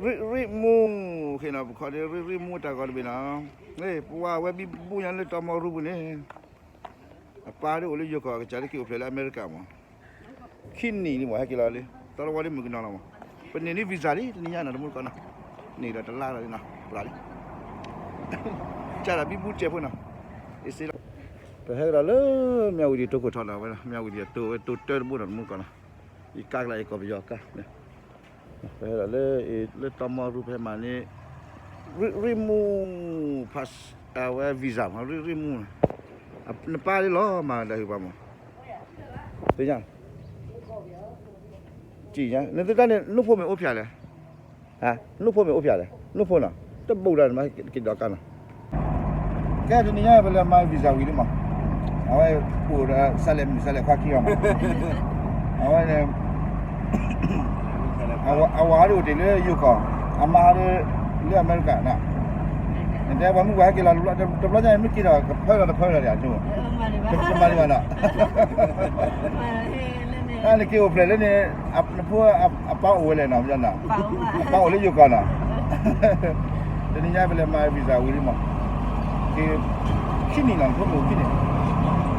ရ့ၣ်ရ့ၣ်မူ, ခဲနီၤ ပခီဒ်ရ့ၣ်ရ့ၣ်မူတၢ်ဂီၤတဘ့ၣ်နီၤ, ပဝဲဝဲဘံဘူညါလၢတီမီရူပူၤန့ၣ်, အပၢ်ဒ်အိၣ်လၢယိၤကီၢ် ကစၢ်လၢက့ၤအိၣ်ဖျဲၣ်လၢအမဲရကၤမး, ခံနံၣ်လံမး ဟဲက့ၤလီၤလံ, သီတဝီလံမုၢ်ကနီၤလီၤမး, ပန့ၢ်န့ၢ် visa လံ တနံၤညါနီၤ တမူတကိးနီၤ, န့ၢ်ဒီးတလါလီၤလံနီၤ ပှၤလံ, ကဒီးဘံဘူစဲးဖိနီၤ, အ့ၣ်စ့လီၤ, ပဟဲကဒီးလၢ မၠၣ်ဝတံၤတိခိၣ်ထီနီၤဝဲ, မၠၣ်ဝတံၤတိဝဲတိတၢတဘိနီၤ တမူတကိးနီၤ, ယကါကလးယကီၢ်ပယီၤကါ ပဟဲဒီးလၢ လၢတီမီရူဖဲမးန့ၣ်, ရ့ၣ်ရ့ၣ်မူ, အဝဲ visa မး ရ့ၣ်ရ့ၣ်မူ, နပၢ်လံလီၤမး ဒီးဟုးပှၤမး, သ့ၣ်ညါ, နသုတၢ်န့ၣ် နူၢ်ဖိမ့ၢ်အိၣ်ဖျါလဲၣ်, နူၢ်ဖိမ့ၢ်အိၣ်ဖျါလဲၣ် နူၢ်ဖိနီၤ တဘူးဒီးနမၤက့ၤဒီးကါနီၤ ကဲတနံၤညါပလဲၤမၤ visa ဝံၤလံမး, အဝဲအိၣ်ဒီးစးလဲၤမုၣ်စးလဲၤခွါခံဂၤမး, အဝဲန့ၣ် အဝၤဒ်အိၣ်တ့ၢ်လၢယိၤကီၢ်, အမါဒ်လၢအမဲရကၤနီၤ, နတဲပှၤမုၣ်ပှၤဟဲက့ၤလီၤတဘျီညါ မ့ၢ်က့ၤဒီးကဖၢလီၤတဖၢလီၤဒ်အကျိၤ, တမၤဒံးဘၣ်နီၤ, နက့ၤအိၣ်ဖျဲၣ်လၢန့ၣ်, နဖိအပၢ်အိၣ်ဝဲလဲၣ်နီၤ, အပၢ်အိၣ်လၢယိၤကီၢ်နီၤ တနံၤညါပလဲၤမၤ visa ဝံၤလံမး, က့ၤ ခံနံၣ်နီၤ နဖိမုၣ်ခံနံၣ်,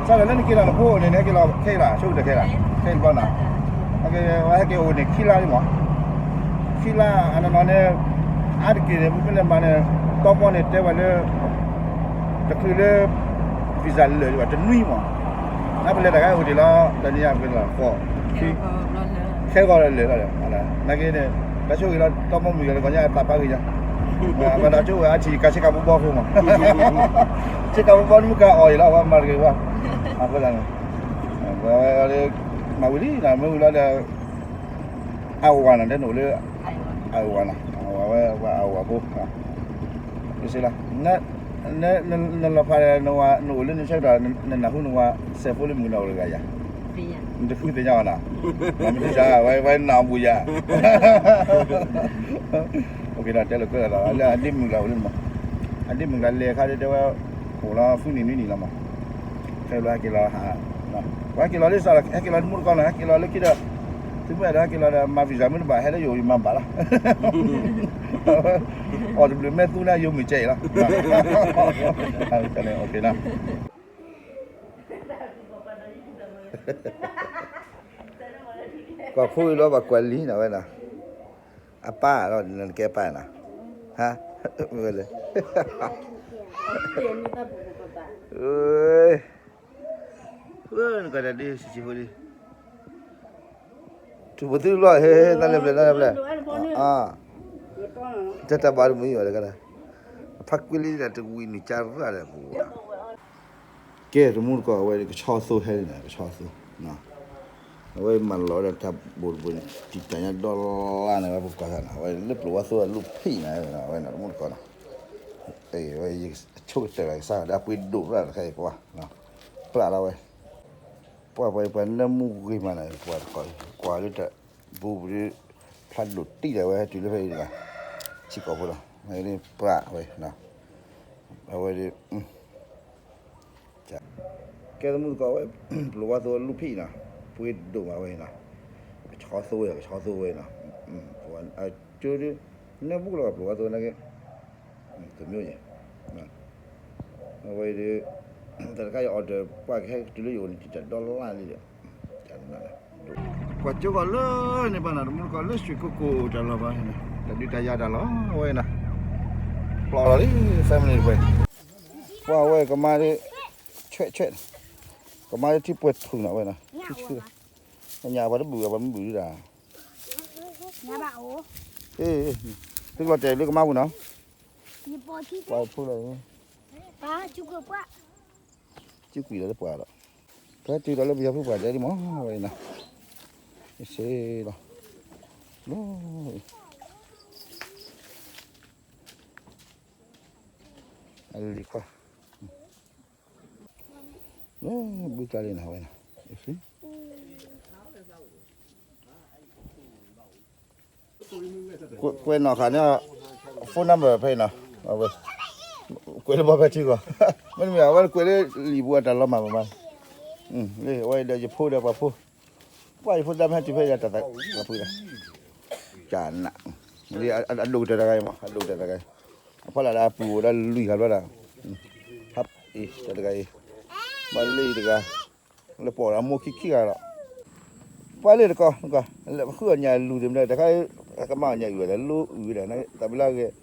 စးထီၣ်လၢနက့ၤလီၤနဖိအိၣ်န့ၣ် နဟဲက့ၤလီၤခဲအံၤလီၤ ဆိကတၢၢ်ခဲအံၤလီၤ, ခဲအံၤတဘျီနီၤ, ဟဲက့ၤဟဲက့ၤအိၣ်န့ၣ်ခံလါလံမး, ခံလါအနီၢ်နီၢ်န့ၣ်, အါတက့ၢ်န့ၣ် ပမ့ၢ်လဲၤမၤန့ၣ်, တီမီန့ၣ်တဲဝဲလၢ တချုးလၢ visa လၢာ်ဒံးဘၣ် တနွံမး, နပလဲၤတၢ်ခါအိၣ်တ့ၢ်လီၤ တနံၤညါပကလီၤဃီ, ခံ, ခဲဂီၤလၢာ်လီၤ, နာ်က့န့ၣ်, တၢ်ဆိၣ်ဂ့ၤလီၤ တီမီမုၢ်ဂၤလၢကီၢ်ညါတၢ်ပၢ်ဂ့ၤညါ, မတၤဆိၣ်ဝဲအထံၣ်ကါဆ့ကၤဘီဘီအဃိမး, ဆ့ကၤဘီဘီနမုၢ်ကါအီၣ်အံၤလီၤ အဝဲမၤတဂ့ၤဘၣ်, အဃိသတးန့ၣ်, မၤဝံၤလံ မ့ၢ်ဝံၤလီၤဒီး အဝၤနီၤ တဲနအိၣ်လၢ အဝၤနီၤ အဝၤဝဲ အဝၤဖိ စ့လီၤ, နလီၤဖးဒီး နအိၣ်လၢနဆၢကတီၢ် နနၢ်ဟူနဝၤ စဲးဖိလၢမုၢ်ကနီၤအိၣ်တဂၤယၤ, နတဃုသ့ၣ်ညါဘၣ်နီၤ, မ့ၢ်တစး ဝဲနၢ်အီၣ်ဘူယၤ, တဲလိာ်ကၢလီၤ လၢအဒ့မုၣ်ကျါအိၣ်လၢနမး, အဒ့မုၣ်ကျါလဲၤခါဒ်တဲဝဲ အိၣ်လီၤဃုနံၣ်နွံနံၣ်လီၤမး, ခဲဘျီဟဲက့ၤလီၤ ဟဲက့ၤလီၤလၢစးလီၤ ဟဲက့ၤလီၤတမူတကိးနီၤ ဟဲက့ၤလီၤလၢခံဒီး, သုမ့ၢ်အဲၣ်ဒိးဟဲက့ၤလီၤဒီး မၤ visa မ့ၢ်တဘၣ် ဟဲလၢယအိၣ်ယမၤဘၣ်လီၤ, အီၣ်တဘျုးမဲာ်သူန့ၣ် ယိၤမုၢ်ကဲအံၤလီၤ, ကွၢ်ဖိအံၤလီၤ ဘၣ်ကွၢ်လံနီၤဝဲနီၤ, အပၢ်လီၤ နကဲပၢ်နီၤ, ဟါ, မ့ၢ်ဝဲလဲၣ်, နကဒဒ်ဆံးဆံးဖိလံ, ထူးပသူလီၤ ဟဲ တၢ်လဲၤပျဲၢ် တၢ်လဲၤပျဲၢ်, တၢ်တၢ်ဘၣ်တမုာ်ဘၣ်တကးဒၣ်, အဖးကွံလံဒီးတဝံၤနုာ်ကၢ်ရၣ်ဒီးပူၤ, ကဲတမူတကိး အဝဲကဆီသိဟဲလံနီၤ ကဆီသိ, အဝဲမၤလီၤဝဲဒီးတၢ်ဘိးတဘိးန့ၣ် တံာ်တာ်ညါဒီလါန့ၣ် ဝဲပကွၢ်သးနီၤ အဝဲလၢပျိာ်ဝါသိအလူၢ်ဖံးန့ၣ် အဝဲနီၤ တမူတကိးနီၤ, အဆိကတၢၢ်လီၤကစၢ်ဒီးအပှ့ၤဒိၣ်ရၣ်တခါအံၤပှၤ, ပျၢ်လီၤဝဲ, ပှၤပှၤပှၤနၢမူဂ့ၤမးနီၤ ပှၤတကိး ကွၢ်လၢတၢ် ဘူးပူၤဒီး ဖျါဒိၣ်တံၢ်ဒီးဝဲဟဲတုၤလၢဖဲအံၤတဂၤ, ထံကီၢ်ဖိလီၤ မ့ၢ်န့ၣ်ပှၤဝဲ, အဝဲဒၣ် ကဲသမူသကိးဝဲ, ပျိာ်ဝါသိအလူၢ်ဖံးနီၤ, ပှ့ၤဒိၣ်မးဝဲနီၤ, ကဆီသိဝဲ ကဆီသိဝဲနီၤ, ကၠိဒုး နၢဘူးလီၤပျိာ်ဝါသိနာ်က့, တမျိုးယဲၢ်, အဝဲဒၣ် တၢ်တခါယအီၣ်ဒီး ပှၤကဟဲတုၤလၢယအိၣ်န့ၣ် တံာ်တာ်ဒီလါလံဒီး, ကွၢ်ကၠိကီၢ်လၢန့ၣ်ဘၣ်နီၤ တမူတကိးလၢရွှေကုက္ကို တၢ်လီၢ်ဘၣ်, တၢ်ဒုးတၢ်ယၤတၢ်လီၢ်ဝဲနီၤ, ပျီလီၤလံ family တဖၣ်, ပှၤဝဲကမါဒ် ဆွဲဆွဲ, ကမါဒ်ထံပှဲၤထူၣ်နီၤဝဲနီၤ, ထံဆှံ, ညါပှၤတဘုၣ် ပှၤမ့ၢ်ဘုၣ်ဒ်ဒၣ်, သုကလီၤတဲာ်လၢကမါပူၤနီၤ, ပှၤဖိလီၤ, စုကွံာ်လီၤလၢပှၤဒီး, ဖဲတုၤဒီးလၢပယီၤဖုပှၤတဲဒ်မးဝဲနီၤ, စ့လီၤ, လံၤခွါ, ဘုကျါလံနီၤဝဲနီၤ, ကွဲးနီၣ်ဃာ်န့ၣ် phone number ဖဲအံၤနီၤ, ကွဲးလၢဘီဖဲထံကီၢ်, မ့တမ့ၢ် အဝဲကွဲးလၢလံာ်ပူၤအတၢ်လီၤမၢ်မး, အဝဲဒီးယဖိဒီးပှၤဖိ, ပှၤယဖိဒါမ့ၢ်ဟဲတုၤဖဲယၤတၢ်သးပှ့ၤလီၤ, ကနး, အဒိၣ်ကတၢၢ်တဂၤအံၤမး, အဒိၣ်ကတၢၢ်တဂၤအံၤ, အဖီလာ်လၢအပူၤအိၣ်ဒၣ်လွံၢ်ဂၤဘျီဒၣ်, ဟးအံၤတဂၤအံၤ, ဘၣ်လၢအံၤတဂၤ, လၢပှၤအိၣ်ဒီးအမိၢ်ခံခံဂၤဒီး, ပှၤလၢတကီ, ဃုအီၣ်ညၣ်အလုၢ်ဒ်မ့ၢ် တခါ, ကမၤအီၣ်ညၣ်အုၣ်ဝဲဒၣ် လိအုၣ်ဝဲဒၣ် သးပ့ၤလၢအဂ့ၤ,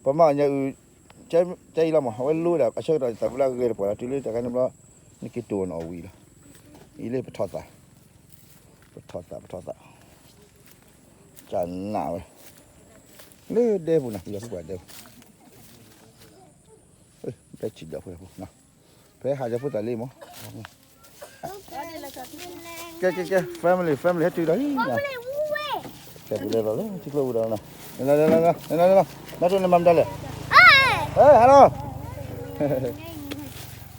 ပမၤအီၣ်ညၣ်အုၣ်, ကဲအံၤလီၤမး အဝဲလိဝဲဒၣ် အဆၢကတီၢ်သးပ့ၤလၢအဂ့ၤတပှၢ်လီၤ တုၤလၢတခါန့ၣ်ဘျီ, နက့ၤတိၢ်နီၣ်ဝံၤလီၤ, အံၤလၢပထီၣ်သး, ပထီၣ်သး ပထီၣ်သး, ကနၣ်ဝဲ, လၢဒဲပူၤနီၤ ယၤဖိပှၤဒဲပူၤ, ဒဲဆံးဒီးဖိ, ဖဲဟးယၤဖိသၣ်လံမး, ကဲကဲကဲ family family ဟဲတုၤဒီးလံ, ကဲပူၤလဲၤလီၤလၢထံကျိပူၤဒီး, လီၤလီၤလီၤလီၤ, နၤတန့ၣ်မၤမတၤလဲၣ်, hello,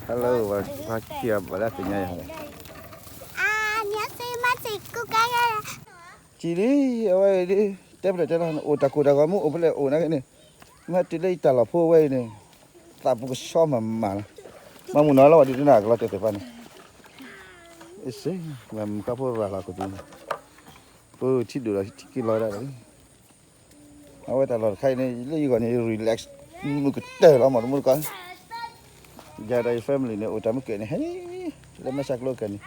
hello, ပှၤခံဂၤဘၣ်လၢသ့ၣ်ညါယၤလဲၣ် ကံလံ, အဝဲအံၤဒ်, တဲပတတဲလီၤ အိၣ်တၢ်ကိၢ်တၢ်ဂီၤမ့ၢ်အိၣ်ဖဲလဲၣ်အိၣ်နာ်က့န့ၣ်, မ့ၢ်တုၤလၢယတၢ်လီၢ်ဖိဝဲအံၤန့ၣ်, သးပူၤကဆှီမးမးလီၤ, မၤမုၢ်နီၤလီၤဝဲဒ်တနၢ်ကလီၤတဲာ်သ့ၣ်တဖၣ်န့ၣ်, အ့ၣ်စ့, မုၢ်ကါဖိရၤလီၤကသူန့ၣ်, ပထံၣ်ဒိၣ်ဒီးထံက့ၤလီၤဒၣ်လီၤ အဝဲတၢ်လီၢ်တခါအံၤန့ၣ် လၢယဂီၢ်န့ၣ် relax မုၢ်ကတၢၢ်လီၤ မ့ၢ်တမူတကီၢ်, ယၤဒီးယ family န့ၣ် အိၣ်တၢ်မုၢ်ကဲန့ၣ် ဟဲ, လၢမဲၢ်ဆှးကျိကဲန့ၣ်,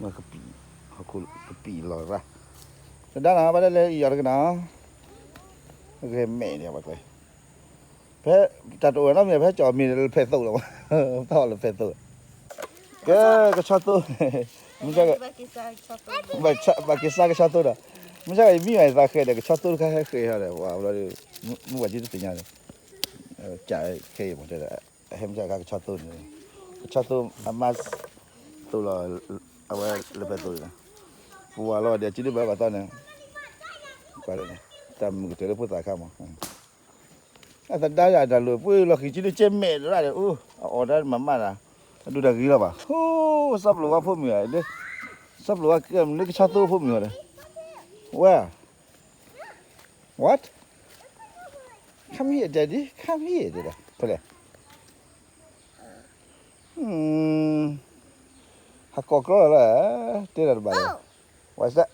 မ့ၢ်ကပံာ်, ဟီၣ်ခိၣ်ကပံာ်လီၤရၣ်, တဒါနၤ ဘၣ်လၢလၢယီၤတကနၤ, ဂဲၤမဲာ်န့ၣ် ပှၤကျဲ ဖဲတၢ်တအိၣ်နီတမံၤ ဖဲကၠီၣ်မ့ၢ်လၢဖဲသိးလီၤ, တၢ်အီၣ်လၢဖဲသိး, ကဲ, ကဆီသိ, မ့ၢ်, ဘၣ်က့ၤစါကဆီသိဒီး, မ့ၢ်ဆါယမံဘၣ်ယသးဃဲဒီး ကဆီသိတခါဟဲဃဲဟီဒီး ပှၤဘျီဒီး, မုၢ်ဝဲကၠံတသ့ၣ်ညါဒီး, ကခဲအံၤမ့ၢ်တဲဒီး, ဟဲမ့ၢ်ဆါခါကဆီသိန့ၣ်, ကဆီသိအမါ, သိးလီၤ, အဝဲလၢဖဲသိးန့ၣ်, ပဝဲလီၤဒီး ကၠံတဘၣ်ဘၣ်သီန့ၣ်, တၢ်မုၢ်ကတၢၢ်လၢဖိသၣ်ခါမး အသဒါယၤတၢ်လိာ်ပှ့ၤလီၤဃံၤကၠံဒ်ကဲမဲာ်တရၣ်ဒီး အအီၣ်တၢ်မၤမၢ်တၢ်, အဒိတၢ်ဂ့ၤလီၤဘၣ်, ဟိ, စီၤပျိၤဝါဖိမုၣ်ဧါ, စီၤပျိၤဝါကဲမနုၤကဆီသိဖိမုၣ်ဧါဒီး, ဝဲ, what, come here daddy, come here ဒီး, ဖဲလဲၣ် ဟးကိးကျီလီၤလၢ, တဲတၢ်တဘၣ်လၢ, what's that,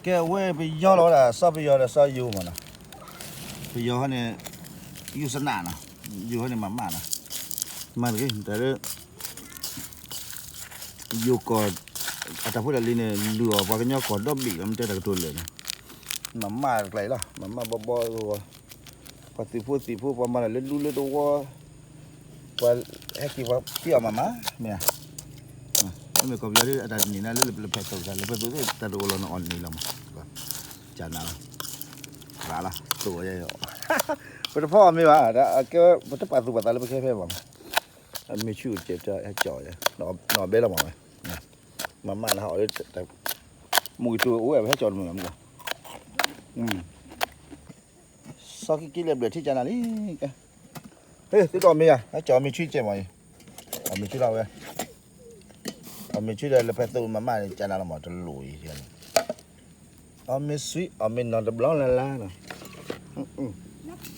ကဲဝဲပယီၤလီၤဝဲဒၣ် စီၤပယီၤဒီးစီၤယိၤမးနီၤ, ပယီၤဟီန့ၣ်, ယိၤစနၣ်နီၤ, ယိၤဟီန့ၣ်မၤမၢ်နီၤ, မၤတဂ့ၤ တၢ်လၢ ယိၤကီၢ်, အတၢ်ဖိတၢ်လံၤန့ၣ် လုၢ်အီၣ်ပှၤကညီကီၢ်ဒီဘ့ၣ်လီၤ မ့ၢ်တဲတၢ်ကတိၤလၢာ်န့ၣ်, မၤမၢ်တကျါအံၤလီၤ မၤမၢ်ဘီဘီ, ပှၤသုးဖိသံၣ်ဖိ ပှၤမၤတၢ်လၢဒူလၢတဝီ, ပှၤဟဲက့ၤပှၤဖံးအီၣ်မၤမၢ်, မ့ၢ်ဧါ, မ့မ့ၢ်ကီၢ်ပယီၤဒ်အတၢ်တန့ၢ်နၤလၢလၢဖဲသိးတခါ လၢဖဲသိးသ့ၣ်တၢ်တအိၣ်လီၤနအီၣ်န့ၣ်လီၤမး, ကနၤလီၤ, ရၤလီၤ သိးဝဲယဲ, ပတဖီအီၣ်မ့ၤဘၣ်, ကဲပတပာ်သူၣ်ပာ်သးလၢပကဲဖဲဘၣ်မး, အမ့ၢ်ဆူၣ်ကဲးဟဲကၠီၣ်, နီၢ်ဘဲလီၤမးဝဲ, မၤမၢ်နဟးအီၣ်လၢ, မုၢ်ကထူအိၣ်ဝဲဟဲကၠီၣ်တမုာ်မး, စီၤက့က့လၢဘျၢၣ်ထံကနၤလံ, ဟ့ၣ် သုတအီၣ်မ့ၤယၤ ဟဲကၠီၣ်အီၣ်မ့ၤဆူၣ်ကဲးမးအံၤ, အီၣ်မ့ၤဆူၣ်လီၤဝဲ, အီၣ်မ့ၤဆူၣ်ဒီးလၢဖဲသိးမၤမၢ်န့ၣ် ကနၤလီၤမးတလိၣ်အံၤ, အီၣ်မ့ၤဆူၣ် အီၣ်မ့ၤနီၢ်တဘျီလၢ်လၢ်နီၤ,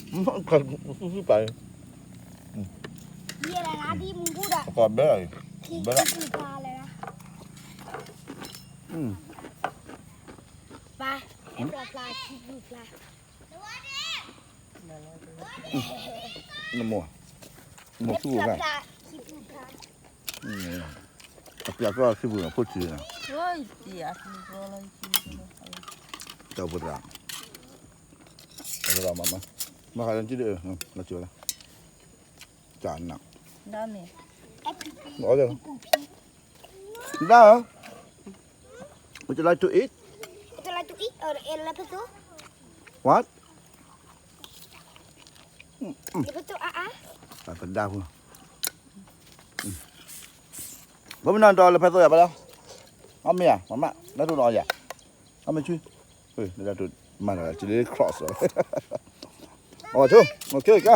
ဆူၣ်ဆူၣ်ပာ်, အကီၢ်ဘဲလီၤ, ဘဲလီၤ, ပၢ်, နမိၢ်, မိၢ်ဆူၣ်အိၣ်ဖျါ, အပျးကျီၢ်ဆံပူၤနီၤ ဖိဆံးနီၤ, တၢ်အိၣ်ဖှိၣ်သရၣ်, တၢ်အိၣ်ဖှိၣ်သရၣ်မး, မၤဃးလၢနထံၣ်ဒီး, လီၤစၢၤလီၤ, တၢ်နး, လီၤ, ဒါ, would you like to eat? What? အသဒါဖိ, ဘၣ်မနုၤဒီးလၢဖဲသိးယၤဘၣ်လီၤ, အီၣ်မ့ၤဧါ မမၢ် နဒိၣ်နီၢ်ယၤ, အီၣ်မ့ၤဆူၣ်, နဒိၣ်မၤတၢ်လၢ chili cross လီၤ, အဝဲဆိ, okay ကါ,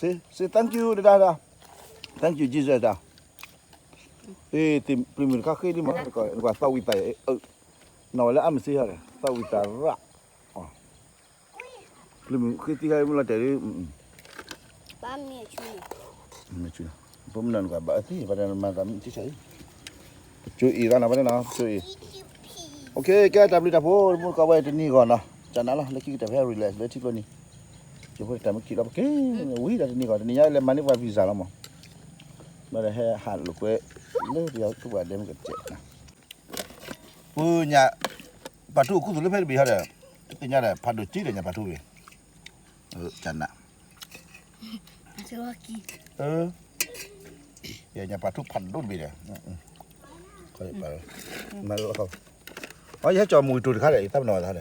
say say thank you ဒဒါ, thank you Jesus ဒဒါ, အ့ ပျံၤမုၢ်တခါဃ့ဒ်မး နကွၢ်သးဝံၣ်သး, နီၢ်ဝဲလၢအမ့ၢ်စ့ဟီဒီး သးဝံၣ်သးရၣ်, ပျံၤမုၢ်ဃ့သံခါမ့ၢ်လီၤတဲာ်ဒ်, ဘၣ်မ့ၢ်ဆူၣ်, မ့ၢ်ဆူၣ်, ပမနုၤနကွၢ်ဘၣ်အသံ ဘၣ်တမၤသးမ့ၢ်ဆံဆံအံၤ, ပ ကၠိအံၤလီၤနီၤ ဘၣ်န့ၣ်နီၤ ကၠိအံၤ. အိၣ်ခ့ ကဲတၢ်ဘျုးတၢ်ဖှိၣ် တမူတကိးဝဲတနံၤဂီၤနီၤ ကနၤလီၤ လၢခံကတၢၢ်ဖဲ relax လၢထံကျိနံၤ ကၠိဖိတၢ်မုၢ်ခံးလီၤ ပက့ၤ ဝံၤဒီးတနံၤဂီၤ တနံၤညါလဲၤမၤန့ၢ်ပှၤ visa လီၤမး ဘၣ်ဒီးဟဲဟးလိာ်ကွဲ လၢပယီၤသူၣ်ပှၤဒဲမုၢ်ကတဲာ် ပူညါ ပာ်ထူၣ်ခူသူၣ်လၢဖဲတဘ့ၣ်ဟီဒီး တသ့ၣ်ညါဒီး ဖးဒိၣ်ကံဒီးညါပာ်ထူၣ်ဘ့ၣ် ကနၤ ညါပာ်ထူၣ်ဖးဒိၣ်တဘ့ၣ်ဒီး မၤလီၤ အီ ယဟဲကၠီမူကတိၤတခါဒီး ယသးပနီၣ်သးဒီး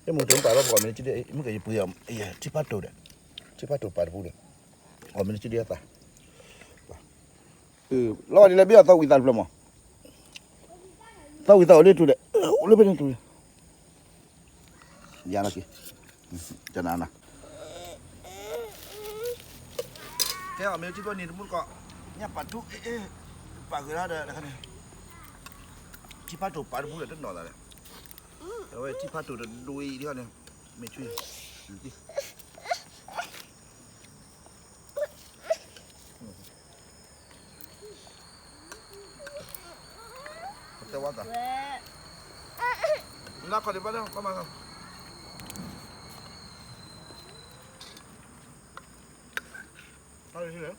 ယမူကတိၤပာ်လီၤပကီၢ်မ့ၢ်ကဒမ့ၢ်ကယပှ့ၤအီၤ ထံဖးတိၤဒီး ထံဖးတိၤပာ်တပူၤဒီး အီၣ်မ့ၢ်ကဒသး လီၤဒ်လဲၣ်ဘ့ၣ်အီၤသီဝံၤသးတဖျၢၣ်မး သီဝံၤသးအိၣ်လၢတူၢ်ဒီး အိၣ်လၢဖဲန့ၣ်တူၢ် ယၤလီၤက့ၤ ကနၤနၤ ကဲအီၣ်မ့ၢ်ထံဖိနံၤတမူတကိး ညၣ်ပာ်ထူၣ်အ့ၣ်အ့ၣ် ပာ်ဂ့ၤလီၤဒီးတခါန့ၣ် ထံဖးတိၤပာ်တပူၤဒီးတနီၣ်သးဒီး အဝဲထံဖးတိၤတဒွံဒ်န့ၣ် မ့ၢ်ဆွံ တဲဝဲသး လၢခီၣ်ဒံးဘၣ်ဒီး ဘၣ်မၤသး ဟါလၢဟံၣ်လၢ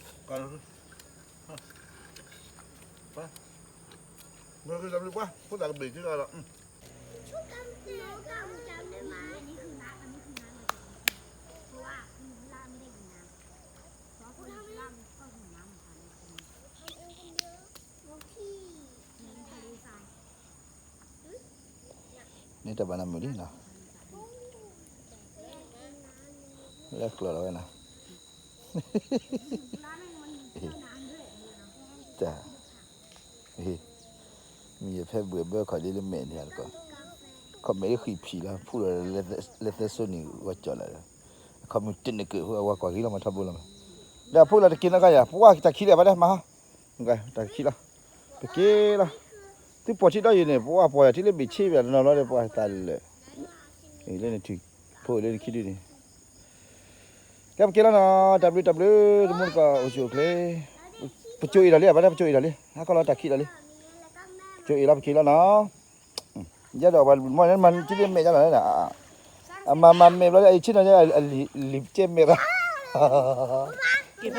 ကၢ်လၢ ပှၤ မ့ၢ်ကလၢပှၤ ဖိသၣ်ကဘ့ၣ်က့ၤလီၤ န့ၣ်တဘၣ်နမုာ်လံနီၤ လၢကျိၤလီၤဝဲနီၤ တၢ် မ့ၢ်ယဖဲဘှံးဘၢခီၣ်ဒ်လၢမဲာ်န့ၣ်တကီၢ် ခီၣ်မဲာ်လၢဃံးဖံးလီၤ ဖူလီၤလၢသၢစိနံၤဂီၤကၠီၣ်လီၤ အခီၣ်မုၢ်တနကၢၢ်ဖိအဝဲကွၢ်ဂ့ၤလီၤမးထီဘိလီၤမး ဒီးဖူလီၤတက့ၤနီၢ်ကါယၤ ပှၤတၢ်ခံးလၢၤဘၣ်ဒဲးမၤဟါ တၢ်ခံးလီၤ ပက့ၤလီၤ သုပိာ်ထံဒီးယံၤန့ၣ် ပှၤပိာ်ယၤထံလၢဘ့ၣ်ဆ့ဘၣ်တနီၤလီၤဒီးပှၤသးလၢာ် လၢနထံၣ် ဖိလၢနခံဒုန့ၣ် ကဲပက့ၤလီၤနီၤ တၢ်ဘျုးတၢ်ဘျုး တမူတကိးအိၣ်ဆူၣ်အိၣ်ချ့ ပကၠိအ့ၣ်ဒီးလံ ဘၣ်ဒဲးပကၠိအ့ၣ်ဒီးလံ ဟါခီလီၤတၢ်ခံးဒီးလံ ကၠိအ့ၣ်လီၤပက့ၤလီၤနီၤ ယဲဒီးပှၤမ့ၢ်နမၤက့ၤမဲာ်ညါနီၤ အမၤမၤမဲာ်ဘျီ အအံၤဆ့ၣ်နီၤ အလံၤကဲမဲာ်ရၣ်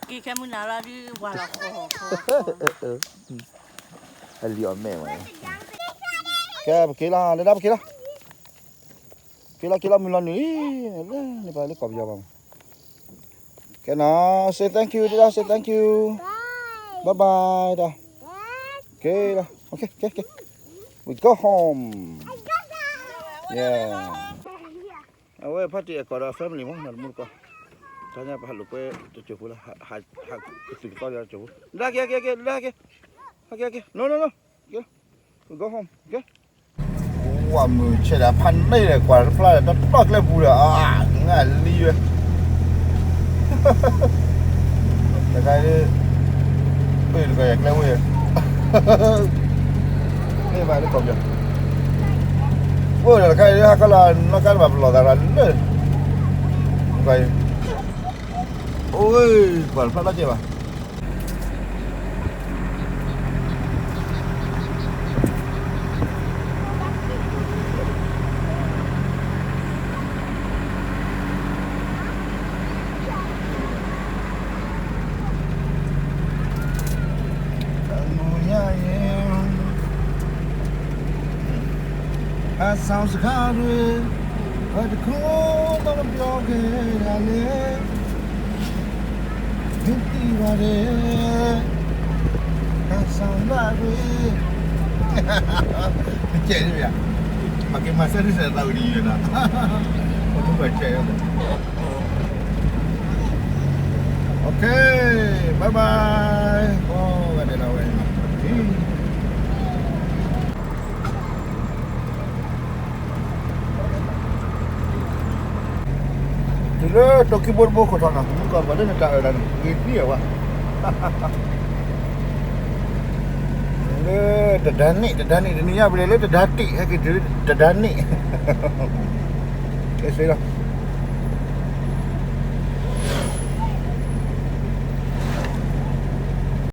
က့ၤခဲမုၢ်နၤလီၤဒုးဝၤလီၤဃီ အလံၤအီၣ်မဲာ်ဝဲ ကဲပက့ၤလီၤ လၢဒၣ်ပက့ၤလီၤ က့ၤလီၤက့ၤလီၤမုၢ်လီၤနုာ်လံ လၢန့ၣ်ပှၤလၢကီၢ်ပယီၤဘၣ်မး ကဲနီၤ say thank you တဒၣ် say thank you bye bye တၢ် က့ၤလီၤ okay ကဲကဲ we go home yeah အဝဲဖါတံၢ်အကိးဒီး family မး နီၢ်တမူတကိး တၢ်ညါပဟးလိာ်ကွဲတစိၢ်ဖိလၢ ဟးကသုၣ်ကသီလၢတစိၢ်ဖိ လၢက့ၤက့ၤက့ၤ လၢက့ၤ လၢက့ၤ no no no က့ၤ we go home okay ဝဲမုၢ်ဆဲးဒီးဖးန့ၢ်ဒီးကွၢ်တဖျါဒီးတတီၢ်ကျဲပူၤဒီး အါ ငါလံဝဲ တခါအံၤ ပ့ၢ်တကီၢ်ယကျဲဝဲ မ့ၢ်ဘၣ်လၢကီၢ်ပယီၤ အိၣ်ဒီးတခါအံၤ ဟးကလီၤနီၢ်ကါတဘၣ်ပလီၢ်သးရၤလၢ ကီၢ်အံၤ အိၣ် ကွၢ်တဖျါနီၢ်ကဲဘၣ် အဆောင်စခန်းတွင် ဘာတစ်ခုမှမပြောခဲ့ရလေ မင်းသိပါတယ် အဆောင်ဘက်တွင် ကြည့်ရဗျာ မကင်မဆဲးဒုစဲးသးဝီဒီယနာ ဘုဘချဲ Okay bye bye ကီးဂၤဒဲးလီၤဝဲ တုၤလၢတိၤခံဘိတဘိခိၣ်ထီၣ်နီၤ မုၣ်ကီၢ်ပှၤလၢနတၢ်အၢၣ်တၢ်န့ၣ် ဂ့ၤသံအဝဲ လၢတဒါနံၣ် တဒါနံၣ် တနံၣ်ညါပလဲၤလၢတဒါတံၢ် ဟဲက့ၤတုၤလၢတဒါနံၣ် ကဲစ့လီၤ